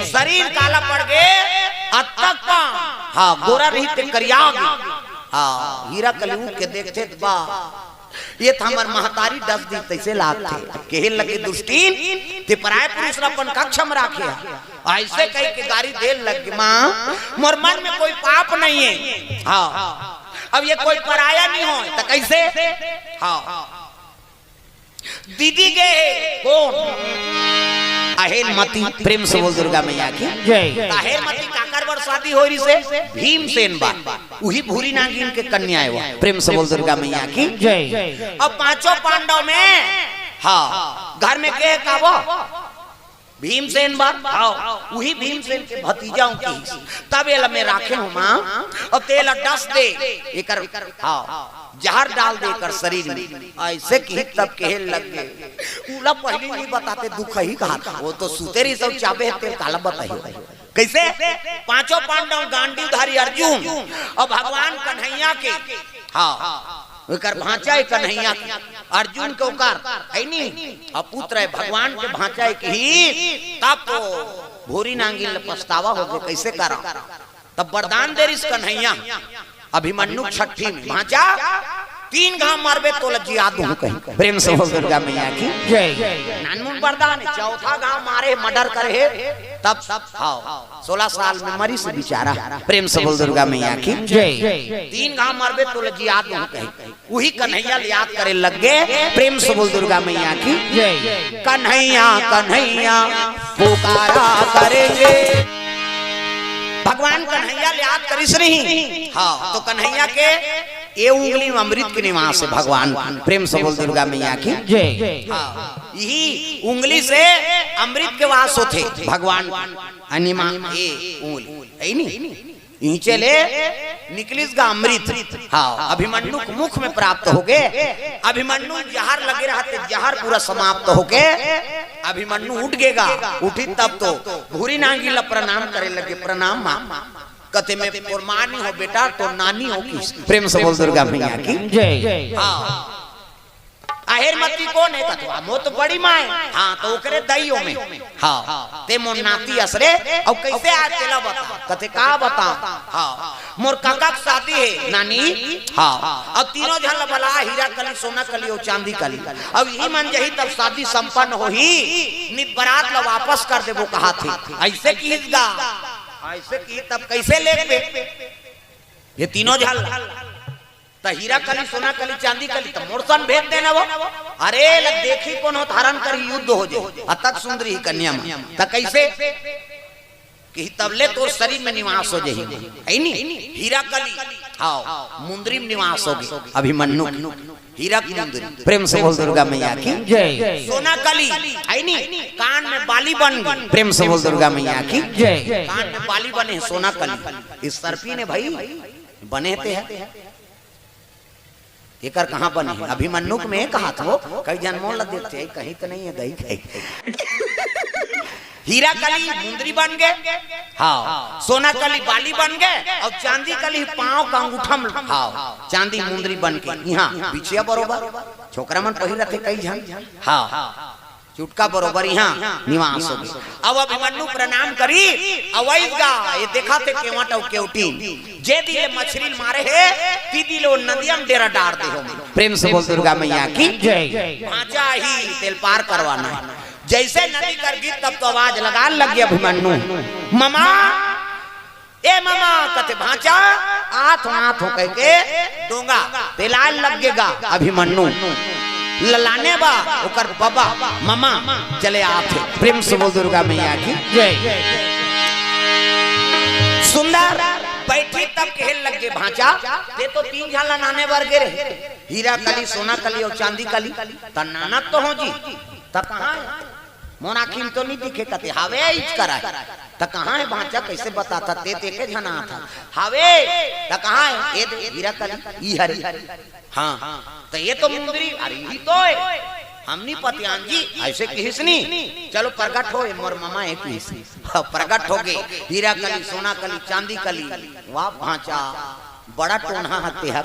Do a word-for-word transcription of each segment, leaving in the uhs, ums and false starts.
शरीर काला पड़ गे, अतक पा, हाँ, गोरा रहिते करिया गे। हाँ, हीरा कली उठ के देखथे त बा, ये त हमर महतारी डस दिस तइसे लागथे। कहे लगे, दुष्टीन, ते पराय पुरुष ला अपन कक्ष म राखे हस। अइसे कहिके गारी दे लगे, माँ, मोर मन में कोई पाप नहीं है। हाँ, अब ये कोई पराया नहीं होय, त कइसे? हाँ, दीदी गे हे, कोन? अहेर मती, प्रेम से बोल दुर्गा मैया की। जय। त अहेर मती काकर बर शादी होय रिहिसे? भीमसेन बर। उही भूरी नागिन के कन्या हे वो। प्रेम से बोल दुर्गा मैया की। जय। अब पांचों पांडव में, हाँ, घर में के हे का वो? भीमसेन बर, हाँ, उही भीमसेन के भतीजा हूँ कहिस। तब एला मैं राखे हूँ माँ, अउ तेला डस दे, एकर, हाँ, जहर डाल दे एकर शरीर में। अइसे कहिस तब कहे लगे, उला पहिली नहीं बताते दुख ही कहा था। वो तो सुते रहिस अउ चाबे हे, तेला काला बताही। कइसे? पांचों पांडव, गांडीवधारी अर्जुन अउ भगवान कन्हैया के, हाँ, ओकर भांचा हे कन्हैया के, अर्जुन के ओकर, हे नी? अउ पुत्र हे, भगवान के भांचा हे कहिस, तब तो भूरी नागिन ल पछतावा हो गे, कइसे करंव? तब वरदान दे रिहिस कन्हैया, अभिमन्यु के छट्ठी में, भांचा, तीन घांव मारबे तोला जिया दूं कहिके। प्रेम से बोल दुर्गा मैया की। जय। नानमुन वरदान हे, चौथा घांव मारे, मर्डर करे हे, तब, हाँ, सोलह साल में मरिस बेचारा। प्रेम से बोल दुर्गा मैया की। जय। तीन घांव मारबे तोला जिया दूं कहिके। उही कन्हैया ल याद करे लग गे, प्रेम से बोल दुर्गा मैया की। जय। कन्हैया, कन्हैया पुकारा करेंगे। भगवान कन्हैया ल याद करिस नहीं। हाँ, तो कन्हैया के ये उंगली में अमृत के निवास हे भगवान। प्रेम से बोल दुर्गा मैया की। जय। हाँ, इही उंगली से अमृत के वास होथे भगवान। अनिमा, ये उंगली, हे नी? इहिंचे ले निकलिस गा अमृत। हाँ, अभिमन्यु के मुख में प्राप्त हो गे। अभिमन्यु ल जहर लगे रहते, जहर पूरा समाप्त हो गे। अभिमन्यु उठ गे गा, उठिस तब तो भूरी नागिन ल प्रणाम करे लगे, प्रणाम माँ। कथे मैं तोर माँ नहीं हों बेटा, तोर नानी हों कहिस। प्रेम से बोल दुर्गा मैया की। जय। हाँ। अहेर मती कोन हे? कथे, "वाह, मोर तो बड़ी माँ हे।" "हाँ, तो ओकरे दई हों मैं।" "हाँ, ते मोर नाती अस रे।" "अउ कइसे आय तेला बता।" कथे, "का बतांव?" "हाँ, मोर कका के शादी हे नानी।" "हाँ, अउ तीनों झन ल बला, हीरा कली, सोना कली अउ चांदी कली। अउ इही मन जही तब शादी संपन्न होही, नहीं त बरात ल वापस कर देबो" कहाथे। अइसे कहिस गा, अइसे कहिस तब कइसे लेगबे ये तीनों झन ल? त हीरा कली, सोना कली, चांदी कली, त मोर सन भेज देना वो। अरे ल देखही कोनो, धारण करही, युद्ध हो जाही। अतक सुंदर ही कन्या माँ। त कइसे? कहिस तब ले तोर शरीर में निवास हो जाही। हे नी? हीरा कली, हाँ, मुंदरी में निवास हो गे अभिमन्यु के। हीरा की मुंदरी। प्रेम से बोल दुर्गा मैया की। जय। सोना कली, हे नी? कान में बाली बन गे। प्रेम से बोल दुर्गा मैया की। जय। कान में बाली बने हे सोना कली। ये सर्पिन हे भाई, बने ते हे। एकर कहाँ बने हे? अभिमन्यु के में कहाथों, कई झन मोला देखथे, कहीं त नहीं हे, दई कहीं। हीरा कली मुंदरी बन गे, हाँ, सोना कली बाली बन गे, अउ चांदी कली पाँव के अंगूठा में, हाँ, चांदी मुंदरी बन के, इहाँ बिछिया बरोबर, छोकरा मन पहिर रथे कई झन, हाँ, चुटका बरोबर इहाँ निवास हो गे। अब अभिमन्यु प्रणाम करिस, अउ अइस गा, ये देखथे केवट अउ केवटिन, जे दिन ले मछरी ल मारे हे, ती दिन ले वो नदिया में डेरा डार दे हों। प्रेम से बोल दुर्गा मैया की। जय। भांचा ही तेला पार करवाना हे। जइसे नदी कर गिस तब तो आवाज लगाय लग गे अभिमन्यु, "ममा, ए ममा," कथे, "भांचा, आथों, आथों," कहिके डोंगा पेलाय लग गे गा अभिमन्यु। ललाने बर ओकर बबा, ममा चले आथे। प्रेम से बोल दुर्गा मैया की। जय। सुंदर बइठिस तब कहे लग गे, "भांचा, ते तो तीन झन ल नाने बर गे रहे, हीरा कली, सोना कली अउ चांदी कली, त नानत तो हों जी, त कहाँ हे? मोर आँखी में तो नहीं दिखे।" कथे, "हावे, इच करा हे।" "त कहाँ हे भांचा, कइसे बताथा? ते तो एके झन आथा।" "हावे, त कहाँ हे?" "ए दे, हीरा कली, ई हरे।" "हाँ, त ये तो मुंदरी, अरे, इही तो हे, हम नहीं पतियान जी," अइसे कहिस नी। "चलो, प्रगट हो, ये मोर ममा हे," कहिस। प्रगट हो गे, हीरा कली, सोना कली, चांदी कली। "वाह भांचा, बड़ा टोनहा हते हा।"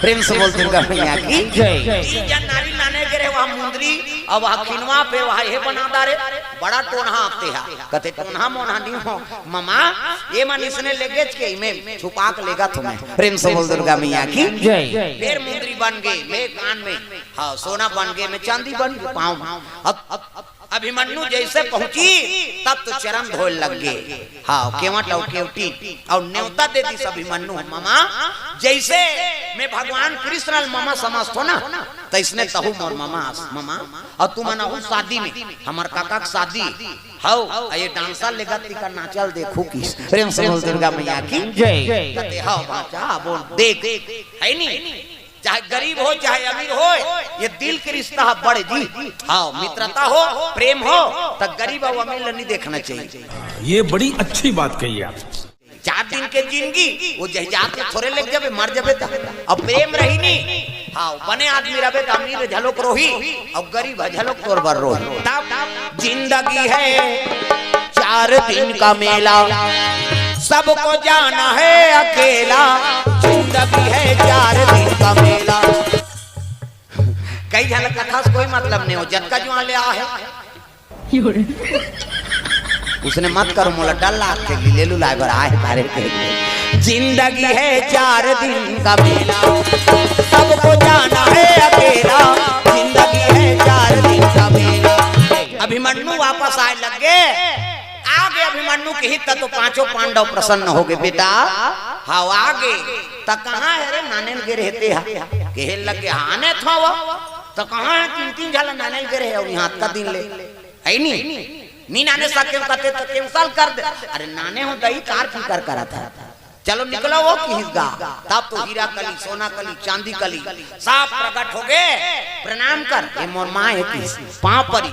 प्रेम से बोल दुर्गा मैया की। जय। तीन झन नारी लाने गे रहे, वहाँ मुंदरी, अउ वहाँ खिनवा पे, वहाँ ये बना डारे। बड़ा टोनहा आते हा। कथे, "टोनहा मोनहा नहीं हो ममा, ये मन इसने लेगेच के इमे छुपा के लेगत हो मैं।" प्रेम से बोल दुर्गा मैया की। जय। फेर मुंदरी बन गे, में कान में, हाँ, सोना बन गे, में चांदी बन गे, पाँव में। अब, अब अभिमन्यु जैसे पहुंची, तब तो चरण धोए लग गे। हाँ, केवट अउ केवटी अउ नेवता दे दिस अभिमन्यु, "ममा, जैसे में भगवान कृष्ण ल ममा समझथों ना, तैसने तहू मोर ममा अस, ममा।" अउ तुमन आहू शादी में, हमर काका के शादी हव, अउ ये डांसर लेगत तिका नाचल देखहू किस। प्रेम से बोल दुर्गा मैया की। जय। कथे, "हव भांचा, बोल, देख, है नी?" चाहे गरीब हो, चाहे अमीर हो, ये दिल के रिश्ता ह बड़े जी। हाँ, मित्रता हो, प्रेम हो, त गरीब अउ अमीर ल नहीं देखना चाहिए। ये बड़ी अच्छी बात कही आप। चार दिन के जिंदगी, वो जहिजात में थोरे लेग जाबे, मर जाबे त। अब प्रेम रही नी, हाँ, बने आदमी रहबे त अमीर घलोक रोही, अउ गरीब घलोक तोर बर रोही। तब जिंदगी है चार दिन का मेला, सबको जाना है अकेला। जिंदगी है चार दिन का मेला। कई झन कथा से कोई मतलब नहीं हो, जतका जुआं ले आ है। उसने मत करो, मोला डर लागथे, ले लू लाए बर आए तारे के। जिंदगी है चार दिन का मेला, सबको जाना है अकेला। जिंदगी है चार दिन का मेला। अभिमन्यु वापस आए लग गे। आगे अभिमन्यु के हित तो पांचों पांडव प्रसन्न हो गे। बेटा, हाँ, आगे त कहाँ है रे, नाने ल गे रहे ते हा? कहे लग गे, "हाँ, आने थव, त कहाँ है? तीन तीन झन ल नाने ल गे रहे, अउ इहाँ अतका दिन ले, है नी? नी नाने सकेव कथे त cancel कर दे।" अरे नाने हो दई, कार फिकर करत है। चलो निकलो वो किहिस गा। तब तो हीरा कली, सोना कली, चांदी कली, सब प्रगट हो गे। प्रणाम कर, ये मोर माँ है किहिस, पाँव परी।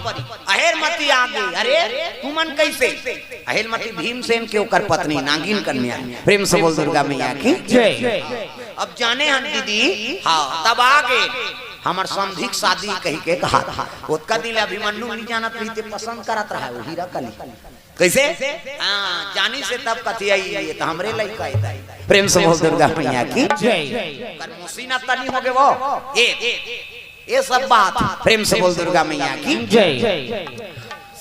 अहेर मती आ गे। अरे तुमन कैसे? अहेर मती भीमसेन के ओकर पत्नी नागिन कन्या। प्रेम से बोल दुर्गा मैया की। जय। अब जाने हन दीदी, हाँ, तब आ गे। हमर समधिक शादी कही के कहा था। ओतका दिन ले अभिमन्यु नहीं जानत रही, ते पसंद करत रहा वो हीरा कली। कैसे? हाँ, जानी से तब कथी आई, ये तो हमरे लइका है दाई। प्रेम से बोल दुर्गा मैया की। जय। कर मोसी ना तनी हो गे वो। ये, ये सब बात। प्रेम से बोल दुर्गा मैया की। जय।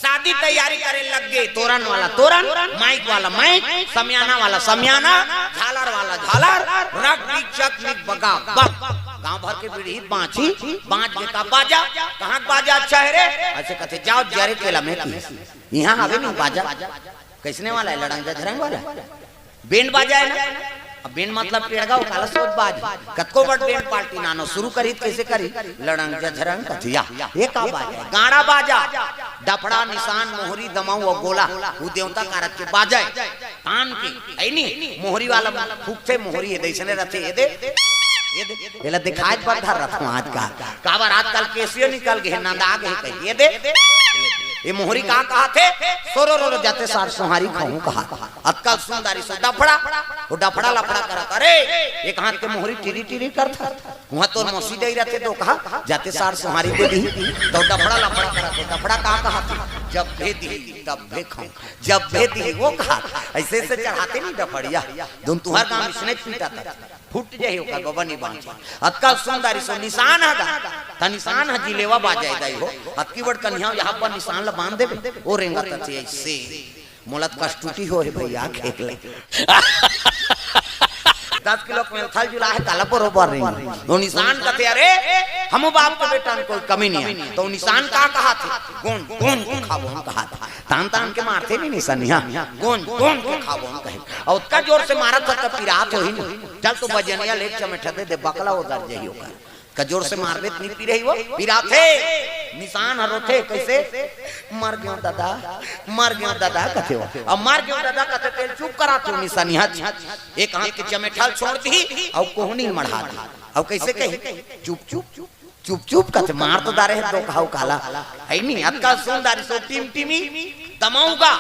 शादी तैयारी करे लग गे। तोरन वाला तोरन, माइक वाला माइक, समियाना वाला समियाना, झालर वाला झालर, रग बिग चक मिग बगा बग। गांव भर के बीड़ी बांची, बांच के का बाजा, कहाँ के बाजा अच्छा है रे? ऐसे कथे, "जाओ जरे के लमे की, यहाँ हवे नहीं बाजा।" कैसने वाला है? लड़ंग झरंग वाला। बैंड बाजा है ना? अब बैंड मतलब पेड़गा, वो काला सोच बाज। कतको बड़ बैंड पार्टी नानो शुरू करी, कैसे करी? लड़ंग झरंग कथिया। ये का बाजा है? गाड़ा बाजा। डफड़ा, निशान, मोहरी, दमाऊ अउ गोला, वो देवता कारत के बाजा है। तान के, है नी? मोहरी वाला फूकथे, मोहरी ये दे, इसने रथे, ये दे, ये दे। एला दिखाए बर धर रथों आज का। काबर आजकल केसियो निकल गे, नंदा गे कही, ये दे। ये मोहरी का कहाथे? सोरो रो रो जाते सार सोहारी खाऊं कहा। अतका सुंदरी सो डफड़ा, वो डफड़ा लफड़ा करत, अरे, एक हाथ के मोहरी टिरी टिरी करत। वहाँ तो मौसी दे रहते तो कहा, "जाते सार सोहारी दे दी।" तो डफड़ा लफड़ा करत, तो डफड़ा का कहाथे? "जब भे दी, तब भे खाऊं।" जब भे दी, वो कहा, ऐसे ऐसे चढ़ाते नहीं डफड़िया। धुन तुहर गांव इसने पीटा था। फूट जाही ओकर बबा नहीं बांचे। अतका सुंदरी सो निशान ह गा। त निशान ह जिलेवा बाजाए दाई हो। अतकी बड़ कन्हैया यहाँ पर निशान ल बांध देबे। ओ रेंगत अथे ऐसे। मोला त कष्टुटी हो हे भैया खेल ले। दस किलो के मेलथल जुला है, काला बरोबर रेंग। तो निशान कथे, "अरे, हम बाप के बेटा में कोई कमी नहीं है।" तो निशान का कहाथे? "गोंद, गोंद के खाबो हम" कहाथे। तान तान के मारथे नहीं निशानिया। "गोंद, गोंद के खाबो हम" कहे। अउ ओतका जोर से मारत हो त पिरात होही न। चल तो बजनिया ले चमेठा दे दे, बकला उधर जाही ओकर। का जोर से मारबे त नहीं पिरही वो, पिराथे। निशान ह रोथे, कैसे? "मर गयो दादा, मर गयो दादा" कथे वो। अब "मर गयो दादा" कथे तेल चुप कराथे निशानिया। एक हाथ के चमेठा ल छोड़ दी, अउ कोहनी ल मढ़ा दी। अउ कैसे कही? "चुप, चुप, चुप, चुप, चुप" कथे, मार तो डारे हे दो घाव काला। है नी, अतका सुंदरी सो टिमटिमी, दमऊ गा,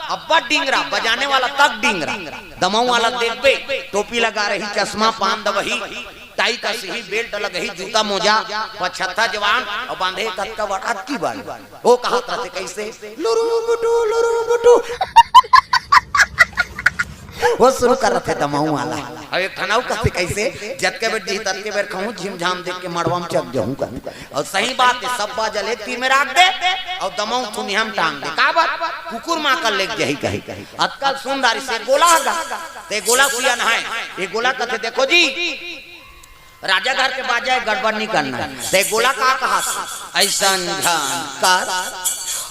अब्बड़ डिंगरा, बजाने वाला तक डिंगरा। दमऊ वाला देखबे, टोपी लगा रही, चश्मा, पान दवही, टाई कस ही, बेल्ट लगही, जूता मोजा, पछत्ता जवान, अउ बांधे कतका बड़ अक्की बाड़ी। वो कहात रथे कैसे? "लुरु बुटु, लुरु बुटु।" वो शुरू करत हे दमऊ वाला। अब एक ठन अउ कथे कइसे, "जतके बेर जी ततके बेर खाहूं, झिमझाम देख के मड़वा म चघ जाहूं," कथे। अउ सही बात हे, सब बाजल एक तीर में राख दे अउ दमऊ थुनिया म टांग दे। काबर? कुकुर माकर लेग जाही कही। अतका सुंदर से गोला हगा, ते गोला सियान हे, ये गोला कथे, "देखो जी, राजा घर के बाजा हे, गड़बड़ नहीं करना हे।" ते गोला का कहा, "अइसन झन कर,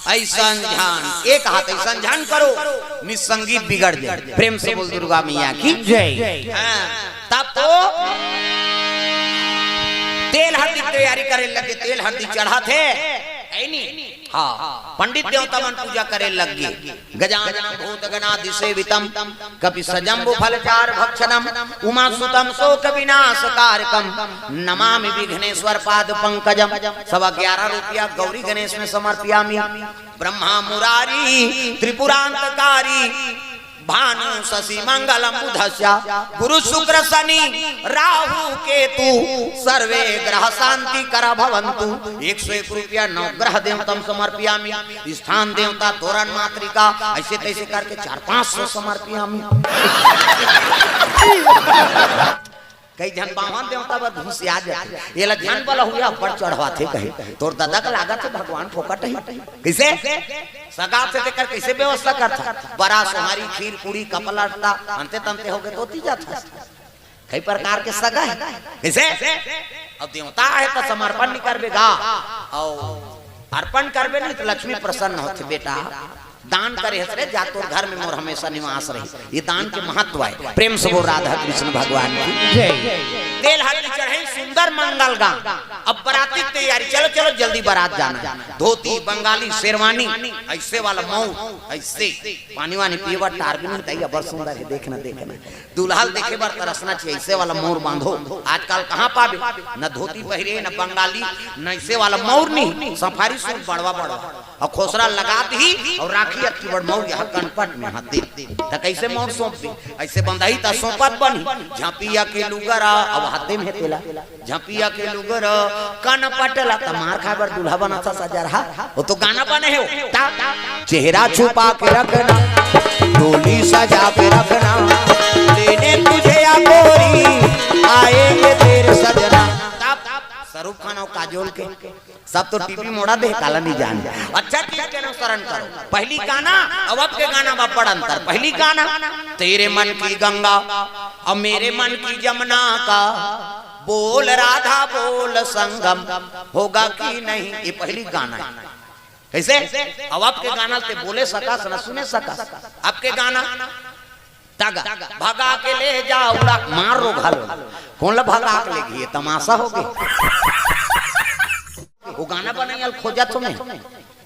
अइसन झन, एक हाथ अइसन झन करो, निसंगीत बिगड़ जाए।" प्रेम से बोल दुर्गा मैया की जय। हाँ, तब तो तेल हरदी के तैयारी करे लगे, तेल हरदी चढ़ाथे, हे नी? हाँ, पंडित देवता मन पूजा करे लग गे। गजाननं भूतगणादिसेवितं कपित्थजम्बूफलचारुभक्षणं उमासुतं शोकविनाशकारकं नमामि विघ्नेश्वर पादपंकजं। सवा ग्यारह रुपया गौरी गणेश में समर्पयामि। ब्रह्मा मुरारी त्रिपुरांतकारी भानु शशि मंगलम बुधस्य गुरु शुक्र शनि राहु केतु सर्वे ग्रह शांति करा भवंतु। एक सौ एक रुपया नवग्रह देवतम समर्पयामि। स्थान देवता तोरण मातृका, अइसे तइसे करके चार पांच सौ समर्पयामि। कई झन बावन देवता बर घुसिया जाथे, एला झन बला हुआ अब्बड़ चढ़वाथे कहे, "तोर ददा के लागत हे भगवान फोकट ही।" कइसे? सगा से तेकर कइसे व्यवस्था करथा? बरा सोहारी, खीर पूड़ी, कपड़ा लत्ता, अंते तंते होगे तो ती जाथा। कई प्रकार के सगा हे। कइसे? अब देवता हे त समर्पण नहीं करबे गा, अउ अर्पण करबे नहीं त लक्ष्मी प्रसन्न होथे बेटा। दान करे हस रे, जा तोर घर में मोर हमेशा निवास रही। ये दान के महत्व हे। प्रेम से बोल राधा कृष्ण भगवान की जय। तेल हल्दी चढ़े, सुंदर मंगल गान। अब बराती के तैयारी, चलो चलो जल्दी बरात जाना। धोती बंगाली शेरवानी, अइसे वाला मऊ, अइसे पानी वानी पिए बर टार भी नहीं तई, अब्बड़ सुंदर हे, देखना देखना। दूल्हा ल देखे बर तरसना चाहिए, अइसे वाला मऊर बांधो। आजकल कहाँ पाबे, न धोती पहिरे, न बंगाली, न अइसे वाला मऊर नहीं, सफारी सूट बड़वा बड़वा। अउ खोसरा लगा दिही अउ राखी अतकी बड़ मऊर यहाँ कनपट में हाथ दे। त कइसे मऊर सौंप दे? अइसे बंधाही त सौंपत बनही। झपिया के लुगरा, अब हाथे में हे तेला। झपिया के लुगरा, कनपट ला त मार खाए बर दूल्हा बना सा सजा रहा। वो तो गाना बने हे वो। ता, चेहरा छुपा के रखना, डोली सजा के रखना, लेने तुझे या गोरी, आएंगे तेरे सजना। ता, शाहरुख खान अउ काजोल के सब तो टीवी मोड़ा दे, काला नहीं जान। अच्छा चीज के अनुसरण करो। पहली गाना अउ अब के गाना में बड़ अंतर। पहली गाना, तेरे मन की गंगा और मेरे मन की जमुना का, बोल राधा बोल संगम होगा कि नहीं, ये पहली गाना हे। कइसे? अउ अब के गाना ते बोले सकस न सुने सकस। अब के गाना, तगा, भगा के ले जा उड़ा, मार रो घालो। कोन ला भगा के लेगही, ये तमाशा होगे। वो गाना बनाई ल खोजत हों मैं।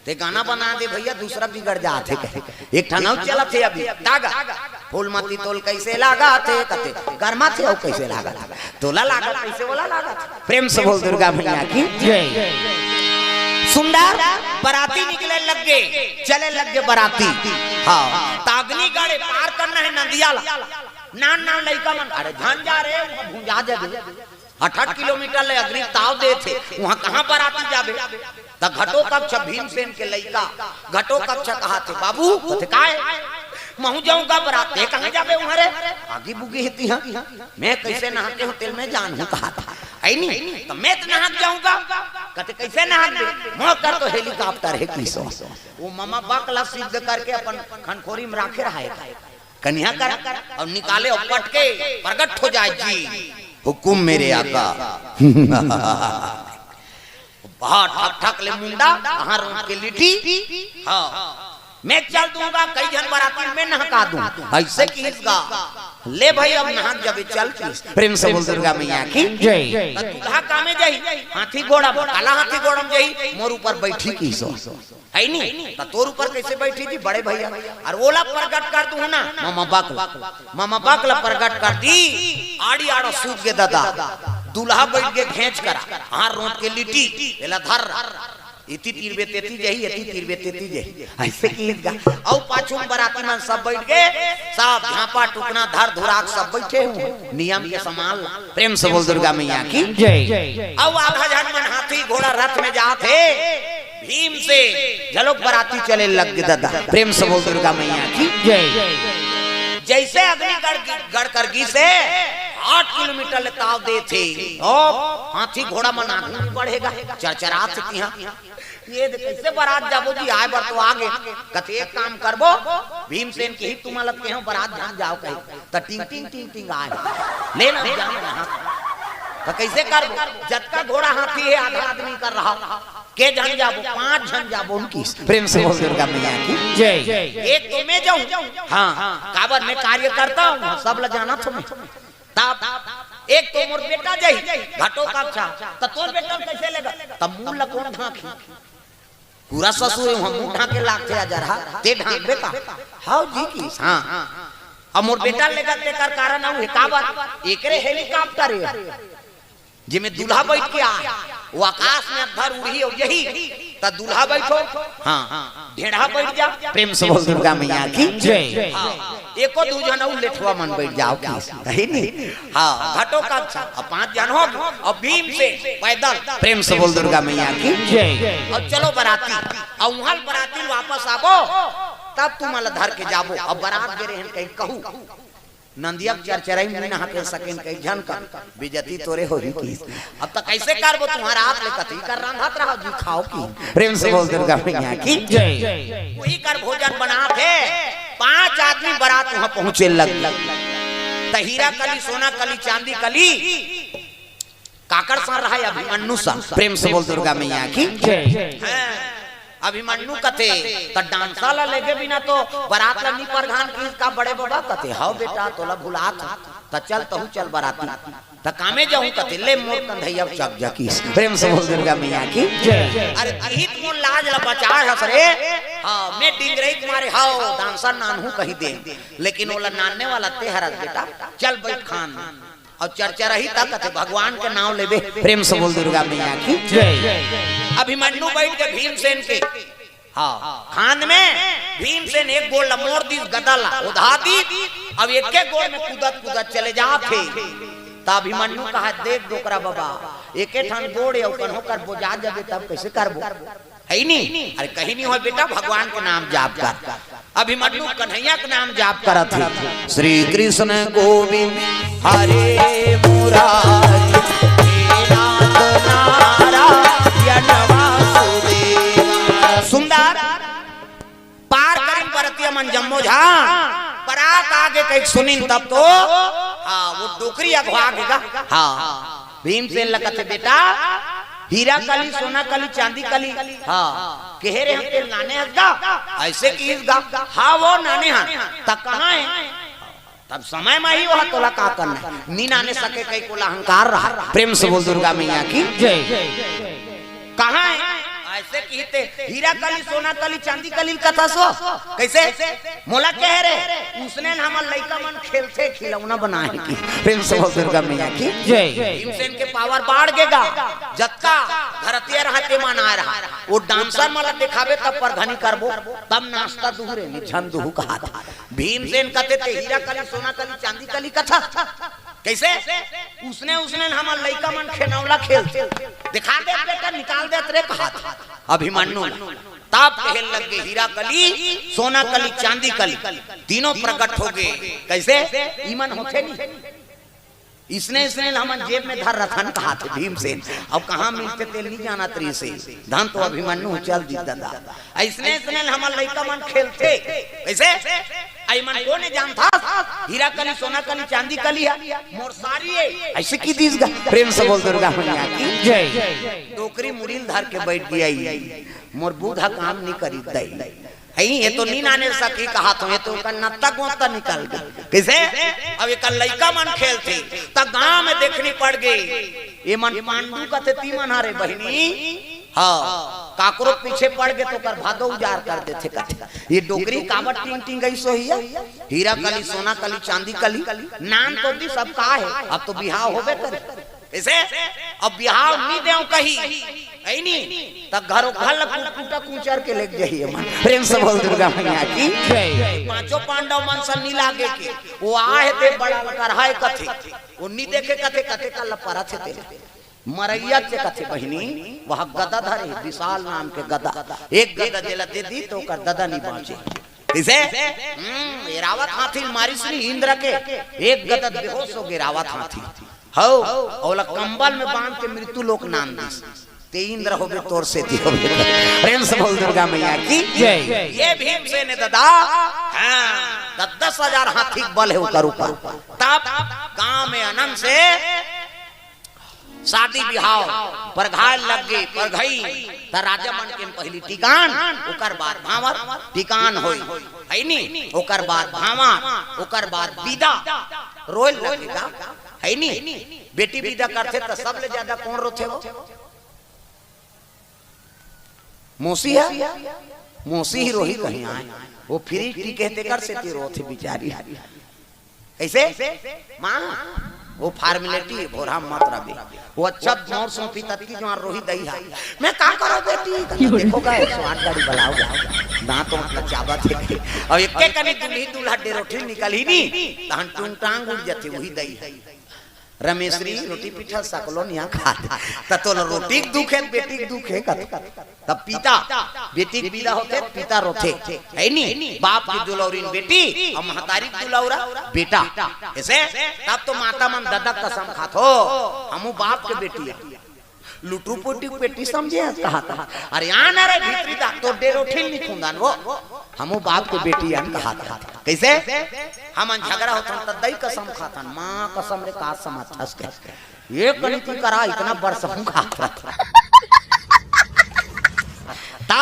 ते गाना बना दे भइया, दूसरा बिगड़ जाथे कहे। एक ठन अउ चलत हे अभी, तगा, फूलमती तोल कइसे लागथे, कथे, गरमाथे अउ कइसे लागथे। तोला लागत कइसे, ओला लागत। प्रेम से बोल दुर्गा मैया की जय। सुंदर बराती निकले लग गे, चले लग गे बराती। हाँ, त अग्निगढ़ पार करना हे नदिया ला। नान नान लइका मन, अरे झन जा रे, वहाँ भुंजा जाबे। आठ आठ किलोमीटर ले अग्नि ताव देथे, वहाँ कहाँ बराती जाबे? त घटोत्कच भीमसेन के लइका घटोत्कच कहाथे, "बाबू," कथे, "काय?" "महूं जाहूं गा बरात।" "ते कहाँ जाबे उहाँ रे? आगी बुगी हे तिहाँ।" "मैं कइसे नहा के हों तेला मैं जानहूं," कहाथे। "अइ नी, त मैं त नहा के जाहूं गा।" कथे, "कइसे नहा के?" "मोर कर तो हेलीकॉप्टर हे," कहिस। वो ममा बक ला सिद्ध करके अपन खनखोरी में राखे रहा हे। कनिहा करा अउ निकाले अउ पटके प्रगट हो जाए जी। हुकुम मेरे आका। हाँ, ठक ठक ले मुंडा, हाँ, रोक के लिटी। हाँ, मैं चल दूंगा, कई झन बराती मैं नहका दूं। अइसे कहिस गा। ले भाई, अब नहा के जाबे, चल कहिस। प्रेम से बोल दुर्गा मैया की जय। त दूल्हा कामे जाही, हाथी घोड़ा म, काला हाथी घोड़ा म जाही, मोर ऊपर बइठही कहिस। हे नी? त तोर ऊपर कइसे बइठही जी बड़े भइया? अउ ओला प्रगट कर दूं ना, ममा बक ला। ममा बक ला प्रगट कर दी, आड़ी आड़ा सूत गे ददा। दूल्हा बइठ गे घेंच करा, हाँ, रोक के लिटी, एला धर। एती तीर बे तेती जाही, एती तीर बे तेती जाही। अइसे कहिस गा। अउ पाछू म बराती मन सब बइठ गे, सब झांपा टुकना धर धुरा के सब बइठे हुए। नियम के समान ला। प्रेम से बोल दुर्गा मैया की जय। अउ आधा झन मन हाथी घोड़ा रथ में जात हे। भीमसेन घलोक बराती चले लग गे ददा। प्रेम से बोल दुर्गा मैया की जय। जइसे अग्निगढ़ गढ़ कर गिस हे, आठ किलोमीटर ले ताव देथे। ओ, हाथी घोड़ा मन आगू नइ बढ़ेगा, चरचरात हे तिहां। ये दे, कइसे बरात जाबो जी, आय बर तो आगे। कथे, "एक काम करबो, भीमसेन के ही तुमन ल केहेंव बरात झन जाव," कही, त टिंग टिंग टिंग टिंग आय, "ले ना, जान यहाँ।" त कइसे करबो? जतका घोड़ा हाथी हे, आधा आदमी कर रहा, के झन जाबो? पांच झन जाबो, उनकी। प्रेम से बोल दुर्गा मैया की जय। एक तो मैं जाऊं, हां, काबर मैं कार्यकर्ता हूं, सब ल जानत हों मैं। तब एक तो मोर बेटा जाही घटोत्कच, त तोर बेटा ल कइसे लेगा? त मुंह ल कोन ढांकही? पूरा ससुर हूं, मुंह ढांके लागथे, अजरहा, ते ढांकबे का? हव जी किहिस, हां। अब मोर बेटा ल लेगा, तेकर कारण अउ हे, काबर? एकरे हेलीकॉप्टर हे, जेमे दूल्हा बइठ के आय, वो आकाश में अब्बड़ उड़ही अउ जाही, त दूल्हा बइठो, हां, ढेढ़ा बइठ जा। प्रेम से बोल दुर्गा मैया की जय। हां, एको दू झन अउ लेठवा मन बइठ जाव किहिस, हे नी? हां, घटोत्कच, अब पांच झन होगे, अब भीमसेन पैदल। प्रेम से बोल दुर्गा मैया की जय। अब चलो बराती, अब उहां ले बराती वापस आबो, तब तुमन ल धर के जाबो। अब बरात गे रेहेन कहीं कहूं, नंदिया के चरचरई में नहा के सकेन कहीं झन का, बेइज्जती तोरे होही किहिस। अब त कइसे करबो, तुंहर हाथ ले कथी कर रांधत रहा जी, खाव किहिन। प्रेम से बोल दुर्गा मैया की जय। वही कर भोजन बनात हे, पांच आदमी बरात उहां पहुंचे लग, त हीरा कली, सोना कली, चांदी कली, काकर संग रहा हे? अभिमन्यु संग। प्रेम से बोल दुर्गा मैया की जय। हां, अभिमन्यु कथे, "त डांसर ल लेगे बिना तो बरात ल नी परघान किहिस का बड़े बबा?" कथे, "हव बेटा, तोला भुलात हंव, त चल तहूं चल बराती।" त कामे जाहूं कथे, "ले मोर कंधइया चक जा किहिस।" प्रेम से बोल दुर्गा मैया की जय। अरे तिही त मोर लाज ल बचाय हस रे। हां, मैं डिंगरई के मारे हव, डांसर नानहूं कहि देंव, लेकिन ओला नानने वाला ते हरस बेटा, चल बइठ खान। अउ चरचरही त कथे भगवान के नांव लेबे। प्रेम से बोल दुर्गा मैया की जय। अभिमन्यु बइठ गे भीमसेन के, हां, खांद में। भीमसेन एक गोड़ ल मोड़ दीस, गदा ल ओधा दीस, अब एके गोड़ में कूदत कूदत चले जात हे। त अभिमन्यु कहा, "देख डोकरा बबा, एके ठन गोड़ हे, अउ कन्हो कर बोजा जबे तब कइसे करबो?" हे नी? अरे कहीं नहीं होय बेटा, भगवान के नाम जाप कर। अभिमन्यु कन्हैया के नाम जाप करत हे, "श्री कृष्ण गोविंद हरे मुरारी, हे नाथ नारायण वासुदेव।" सुंदर पार करिन बरतिया मन जम्मो झन, बरात आगे कहिके सुनिन तब तो, हां, वो डोकरी अघवा गे गा। हां, भीमसेन ल कथे, "बेटा, हीरा कली, सोना कली, चांदी कली, हां, केहे रेहेंव तेला नाने हस गा?" अइसे किहिस गा, "हां वो नाने हंव।" "त कहां हे?" तब समय म ही वो ह तोला का करना हे, नी नाने सके कहिके ओला अहंकार रहा। प्रेम से बोल दुर्गा मैया की जय। कहां हे? अइसे किहिस ते, "हीरा कली, सोना कली, चांदी कली ल कथस वो।" कइसे? "मोला केहे रेहे, उसने ल हमर लइका मन खेलथे, खिलौना बनाय हे कि।" प्रेम से बोल दुर्गा मैया की जय। भीमसेन के पावर बाढ़ गे गा, जतका घरतिया रहा ते मन आय रहा, वो डांसर मन ल देखाबे तब परघनी करबो, तब नाचता दुहू रे, नी झन दुहू कहात। भीमसेन कथे, "ते हीरा कली, सोना कली, चांदी कली कथस?" कइसे? "उसने, उसने हमर लइका मन खेनौला खेलथे।" देखा दे बेटा, निकाल देत रे कहात अभिमन्यु ल। तब कहे लग गे, "हीरा कली, सोना कली, चांदी कली, तीनों प्रकट होगे।" कइसे? इमन होथे नी, इसने, इसने ल हमन जेब में धर रथन कहात हे भीमसेन। अब कहां मिलथे तेला नी जानत रहिसे। धन तो अभिमन्यु चल दिस ददा। अइसने, अइसने ल हमर लइका मन खेलथे। कइसे? अइ मन कोन जानथस? हीरा कली, सोना कली, चांदी कली हे। मोर सारी हे। अइसे कहि दिस गा। प्रेम से बोल दुर्गा मैया की जय। डोकरी मुड़ी ल धर के बइठ गे, "मोर बुध ह काम नी करी दई।" हई, ये तो नी नाने सकी कहात हों, ये तो ओकर नत्ता गोत्ता निकल गे। कइसे? अब एकर लइका मन खेलथे, त गांव में देखनी पड़ गे। ये मन पांडु कथे ती मन हरे बहिनी। हां, काकरो पीछे पड़ गे त ओकर भादो उजार कर देथे कथे। ये डोकरी काबर टिंग टिंग गई सोहिया? हीरा कली, सोना कली, चांदी कली, नान तो दी सब का हे, अब तो बिहाव होबे करे। कइसे? अब बिहाव नी देंव कही, अइ नी, त घरो घर ल कुकुटा कुचर के लेग जाही एमन। प्रेम से बोल दुर्गा मैया की जय। पांचों पांडव मन सन नी लागे के, वो आहे ते बड़ा लकरहा हे कथे, वो नी देखे कथे, कथे का लपरत हे ते। मरइया चे कथे बहिनी, वह गदा धरे, विशाल नाम के गदा। एक गदा जेला दे दी त ओकर ददा नी बांचे। कइसे? हम्म, एरावत हाथी ल मारिस नी इंद्र के, एक गदत बेहोश हो गे एरावत हाथी। हव, ओला कंबल में बांध के मृत्यु लोक नाम दिस। ते इंद्र होबे, तोर सेती होबे। प्रेम से बोल दुर्गा मैया की जय। ये भीमसेन ददा, हाँ, दस दस हजार हाथी के बल हे ओकर ऊपर। तब गांव में अनंत से शादी बिहाव, परघाय लग गे, परघई, त राजा मन के पहिली टिकान, ओकर बाद भांवर, टिकान होय, है नी? ओकर बाद भांवर, ओकर बाद बिदा, रोय लगेगा, है नी? बेटी बिदा करथे त सबले ज्यादा कोन रोथे वो? मौसी हे, मौसी ही रोही कहीं आय, वो फ्रिज टिके तेकर सेती रोथे बिचारी। कइसे? माँ, वो formality, भोरहा मत रबे। वो अच्छा मोर सोंपी ततकी जोहार रोही दई हा। मैं का करों बेटी? देखो का एक सौ आठ गाड़ी बलाओ गा। दांत वांत लचाबत हे। अउ एके कनी दुल्ही दूल्हा डेरोठी निकलही नी, तहन टूंग टांग उड़ जथे, उही दई हा। रमेशरी रोटी पीठा सकलो निया खात। त तोला रोटी के दुख हे, बेटी के दुख हे कत? तब पिता, बेटी के बिदा होथे, पिता रोथे, है नी? बाप के दुलौरिन बेटी अउ महतारी के दुलौरा बेटा। अइसे तब तो माता मन ददा कसम खाथो, हमू बाप के बेटी आ। लुटरू पुटरू के बेटी समझे हस कहा था। अरे आना रे भीतरी दा, तोर डेरोठी ल नी खुंदन वो। हमू बाप के बेटी अन कहा था। कइसे? हमन झगरा होथन त दई कसम खाथन, माँ कसम रे का समझथस के। ये कनी तू करा इतना बरस हूँ खात रहत। ता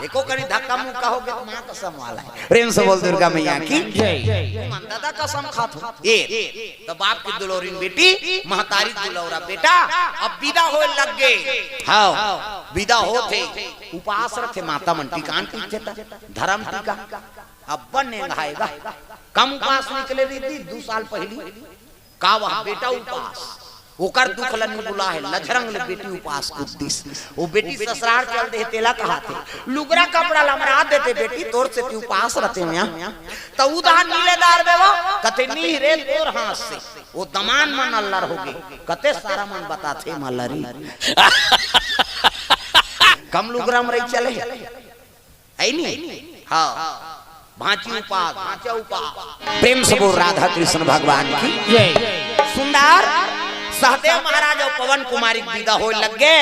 एको कनी धक्का मुक्का हो गे त माँ कसम वाला हे। प्रेम से बोल दुर्गा मैया की जय। मन ददा कसम खात हो। ए, त बाप के दुलौरिन बेटी, महतारी दुलौरा बेटा, अब बिदा होय लग गे। हव, बिदा होथे, उपास रथे माता मन, टिकान टिकथे त धरम टिका। अब्बड़ नेंगाय गा। कम उपास निकले रहितिस दू साल पहिली। का वह बेटा उपास? ओकर दुख ल नी बुलाय हे, लझरंग ले बेटी उपास कूद दिस। वो बेटी ससुरार चल दे हे, तेला कहाथे, लुगरा कपड़ा ल हमर दे दे बेटी, तोर सेती उपास रथे मिया। त उधार नी ले दार देवो, कथे नी रे तोर हाथ से। वो दमांद मन अल्लर हो गे, कथे सारा मन बताथे मलरी। कम लुगरा म रही चले हे। है नी? हाँ। भांची उपास, भांचा उपास। प्रेम से बोल राधा कृष्ण भगवान की। जय। सुंदर सहदेव महाराज अउ पवन कुमारी के बिदा होय लग गे।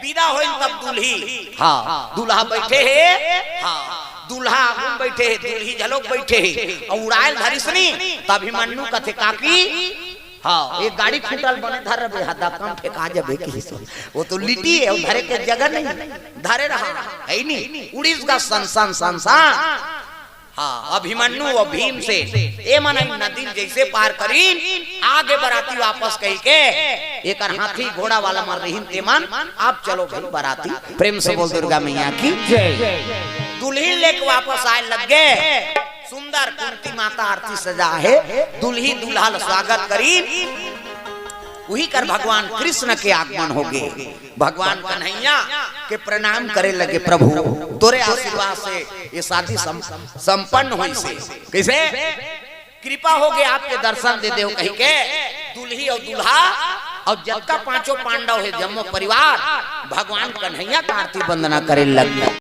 बिदा होय तब दुल्ही, हाँ, दूल्हा बइठे हे, हाँ, दूल्हा आगू म बइठे हे, दुल्ही घलोक बइठे हे, अउ उड़ाय ल धरिस नी, त अभिमन्यु कथे काकी, हाँ, एक गाड़ी खूंटा ल बने धर रबे, हा धक्का म फेंका जबे किहिस। वो तो लिटी हे, वो धरे के जगह नहीं, धरे रहा, है नी? उड़िस गा सन सन सन सन। हाँ, अभिमन्यु अउ भीमसेन, ए मन नदी ल जइसे पार करिन, आगे बराती वापस कहिके, एकर हाथी घोड़ा वाला मन रहिन, ते मन, आप चलो भाई बराती। प्रेम से बोल दुर्गा मैया की जय। दुल्हिन लेके वापस आय लग गे। सुंदर कुंती माता आरती सजा हे, दुल्ही दूल्हा ल स्वागत करिन। उही कर भगवान कृष्ण के आगमन हो गे। भगवान कन्हैया के प्रणाम करे लगे, प्रभु तोरे आशीर्वाद से ये शादी सम-, संपन्न होइस हे। कइसे? कृपा हो गे, आपके दर्शन दे देव कहिके दुल्ही अउ दूल्हा अउ जतका पांचों पांडव हे जम्मो परिवार भगवान कन्हैया के आरती वंदना करे लग गे।